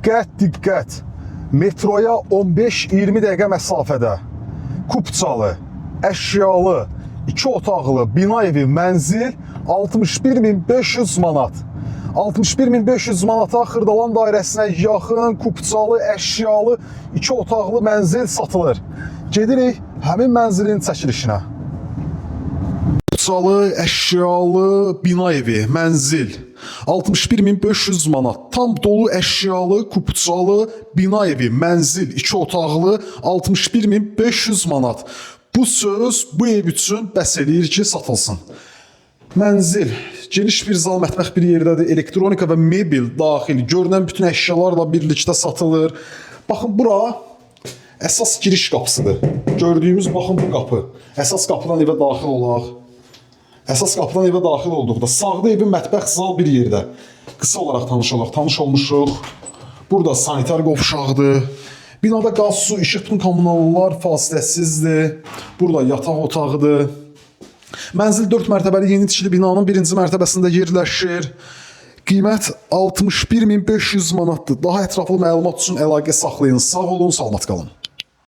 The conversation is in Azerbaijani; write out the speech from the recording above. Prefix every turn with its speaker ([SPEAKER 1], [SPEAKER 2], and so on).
[SPEAKER 1] Diqqət, diqqət. Metroya 15-20 dəqiqə məsafədə. Kupçalı, əşyalı, iki otaqlı bina evi mənzil 61.500 manat. 61.500 manata Xırdalan dairəsinə yaxın kupçalı, əşyalı, iki otaqlı mənzil satılır. Gedirik həmin mənzilin çəkilişinə. Kupçalı, əşyalı bina evi, mənzil. 61.500 manat. Tam dolu əşyalı, kupçalı bina evi, mənzil, iki otaqlı 61.500 manat. Bu söz bu ev üçün bəs eləyir ki, satılsın. Mənzil geniş bir zal, mətbəx bir yerdədir. Elektronika və mebel daxil görünən bütün əşyalarla birlikdə satılır. Baxın, bura əsas giriş qapısıdır. Gördüyümüz, baxın, bu qapı. Əsas qapıdan evə daxil olaq. Əsas qapıdan evə daxil olduqda sağda evin mətbəx, zal bir yerdə. Qısa olaraq tanış olaq. Tanış olmuşuq. Burada sanitar qovşağıdır. Binada qaz, su, işıq, bütün kommunallar fasiləsizdir. Burada yataq otağıdır. Mənzil 4 mərtəbəli yeni tikili binanın birinci mərtəbəsində yerləşir. Qiymət 61.500 manatdır. Daha ətraflı məlumat üçün əlaqə saxlayın. Sağ olun, salamat qalın.